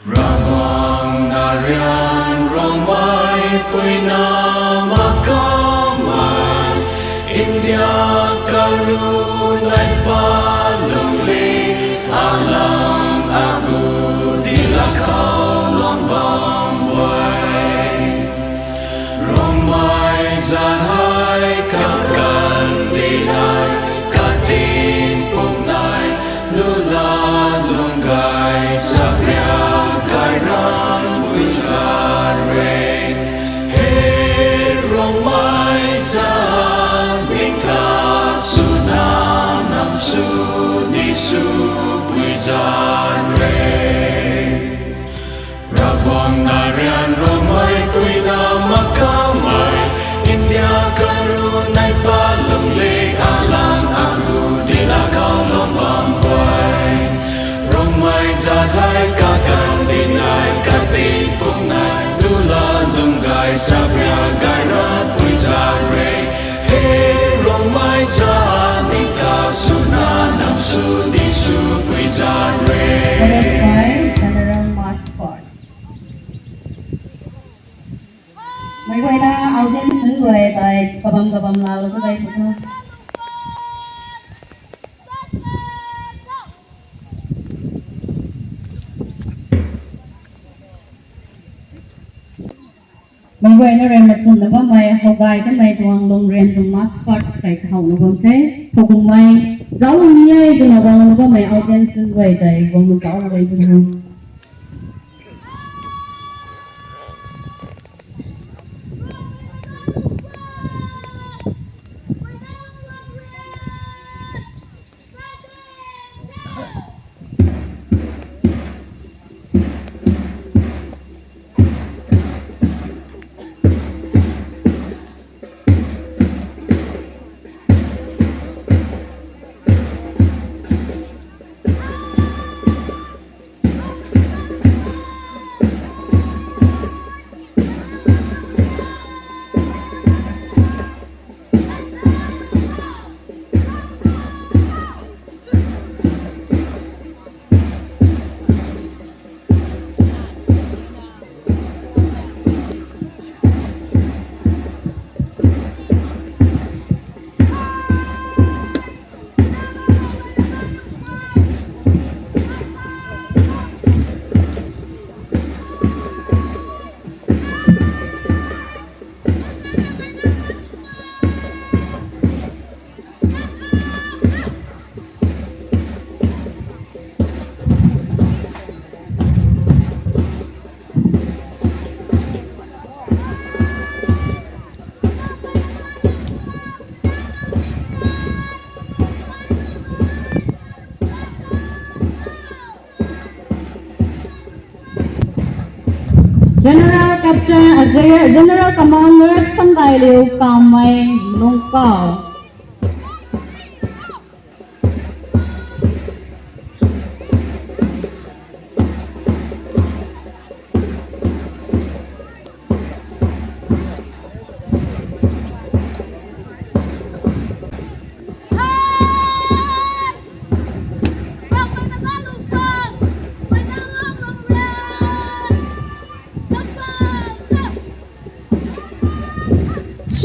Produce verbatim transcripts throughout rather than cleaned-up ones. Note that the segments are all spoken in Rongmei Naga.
Ravguangc na rian Rongmei puina makamei, India karunei pa lungli, alang agu di lakhou lung bam guay. Rongmei zat hei kakan dinai, katin puknai, lula lung gay sapria gay ram pui zat re. He Rongmei zat, ning ta swna nam sw di sw pui zat re. Ravguangc na rian Rongmei puina makamei, India karunei pa lungli, alang agu di lakhou lung bam guay. Rongmei zat hei kakan dinai, katin puknai, lula lung gay sapria gay ram pui zat re. He Rongmei zat, ning ta swna nam sw di sw pui zat re. General March Past. Meic guayna audience nunc guay tei kabam kabam laalou ta gay pw tho. Meic guayna rui machunna bammei howgay kanmei tuang lungrian tuang March Past tei kahouna bam the. Thow kummei zauc ni e twna guangna bammei audience nunc guay tei guangna zaucna gay pw tho. General Captain, uh, General Commander Sangdailiu Kamei Lungkau.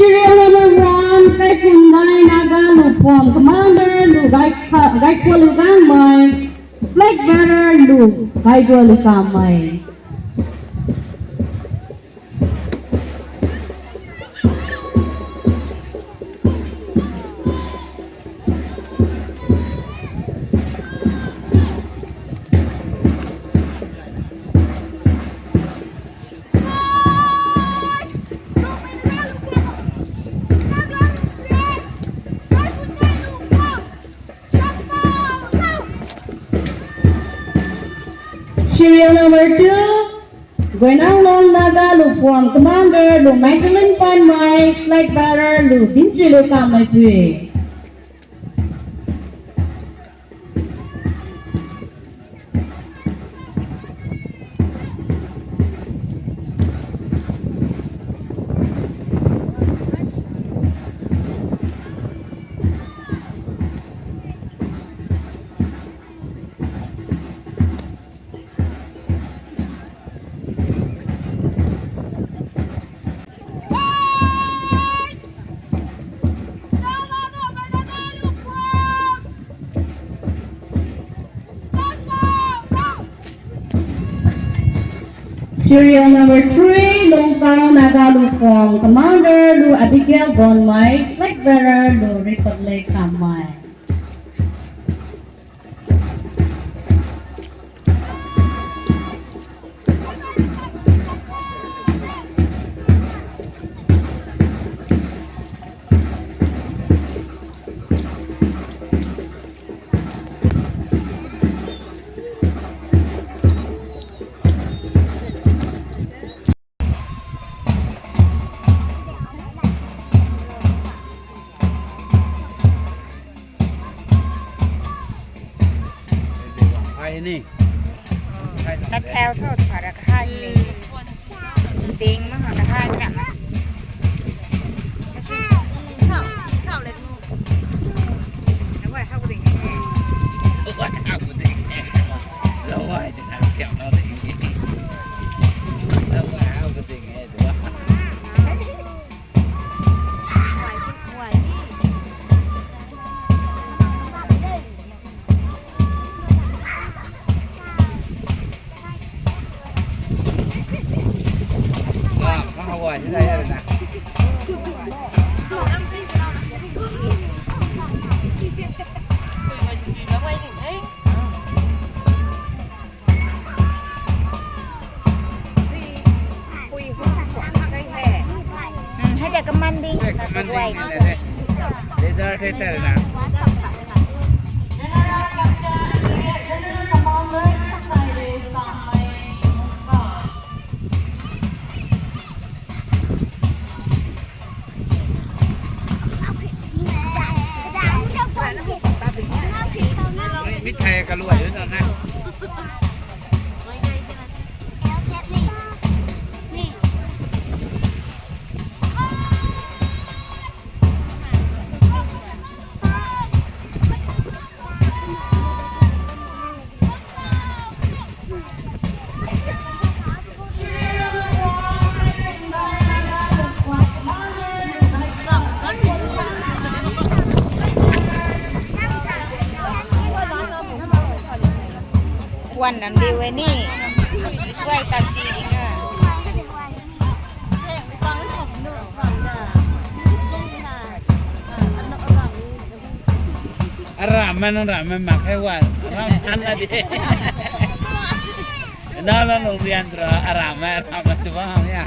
Serial number one, Kaikhundai Naga Lupuam, Commander Lu Gaikha-, Gaikhualiu Gangmei, Flag Bearer Lu Gaikhualiu Kamei. Serial number two, Guinanglong Naga Lupuam, Commander Lu Magdalene Panmei, Flag Bearer Lu Binchiliu Kamei Pui. Serial number three, Lungtang Naga Luphang, Commander Lu Abigail Bonmei, Flag Bearer Lu Republic Kamei. Hai ni. Tat thau tho tu khara kahai ni. Ding ma khara kahai kra. Thau, thau le. Zawai hau ding e. Zawai hau ding e. Zawai ding e. Siam nau ding e. Zawai hau ding e. Hei de kaman ding. Hei kaman ding. Leader the tei na. Mi thei kaluai na na. Kuan ram di we ni. Suai ta si ding a. Aram man, aram man mak khe wan. Aram man na di. Na la nung rian tra aram man, aram man tu bang ya.